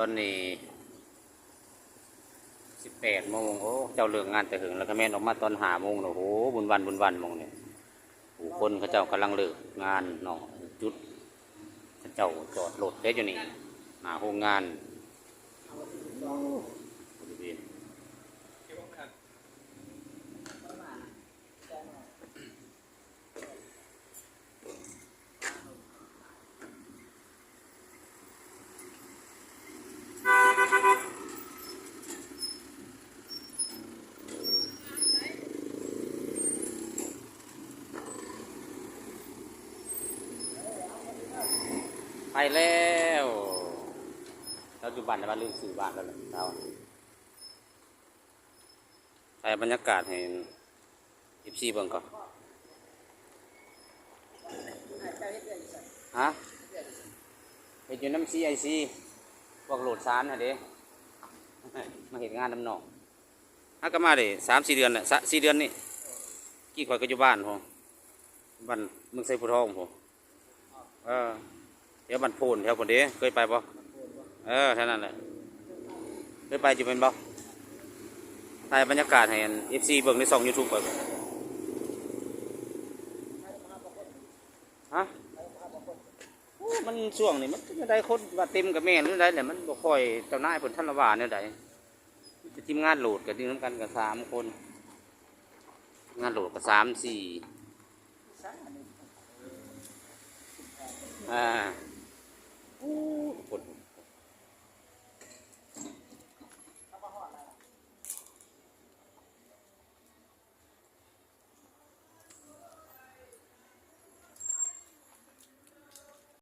ຕອນນີ້ສິບແປດໂມງ. ໂອ້ ເຈົ້າເລີກງານແຕ່ເຫິງແລ້ວ ກະແມ່ນອອກມາຕອນຫ້າໂມງແລ້ວ. ໂອ້ ວຸ່ນວາຍ ວຸ່ນວາຍໝ່ອງນີ້. ຜູ້ຄົນເຂົາເຈົ້າກຳລັງເລີກງານເນາະ ຈຸດເຂົາເຈົ້າຈອດລົດເດ້ຢູ່ນີ້ ໜ້າໂຮງງານ. ໂອ້ ບໍລິເວນ ໄປແລ້ວ. ປັດຈຸບັນ ແຕ່ວ່າລືມຊື່ບ້ານແລ້ວລະ ລາວ. ຖ່າຍບັນຍາກາດໃຫ້ເອັຟຊີເບິ່ງກ່ອນ. ຮະ? ເຮັດຢູ່ນຳຊີໄອຊີ ພວກໂຫຼດສານຫັ້ນເດ້ ມາເຮັດງານນຳນ້ອງ. ຫາກະມາໄດ້ສາມສີ່ເດືອນແລ້ວ ສະ ສີ່ເດືອນນີ້. ກີ້ຂ້ອຍກະຢູ່ບ້ານພຸ້ນ ບ້ານເມືອງໄຊພູທອງພຸ້ນ. ເອີ ແຖວບ້ານໂພນ ແຖວພຸ້ນເດ້ ເຄີຍໄປບໍ່? ເອີ ແຖວນັ້ນແຫຼະ ເຄີຍໄປຢູ່ແມ່ນບໍ່? ຖ່າຍບັນຍາກາດໃຫ້ອັນ ເອັຟຊີເບິ່ງໃນຊ່ອງຢູທູບຂ້ອຍ. ຮະ? ໂອ້ ມັນຊ່ວງນີ້ມັນຈັ່ງໃດ ຄົນວ່າເຕັມກະແມ່ນຫຼືໃດແຫຼະ ມັນບໍ່ຄ່ອຍ ເຈົ້ານາຍເພິ່ນທັນລະວ່າແນວໃດ. ມີແຕ່ທີມງານໂຫຼດ ກະຢູ່ນຳກັນກະສາມຄົນ ທີມງານໂຫຼດກະສາມສີ່ ອ່າ.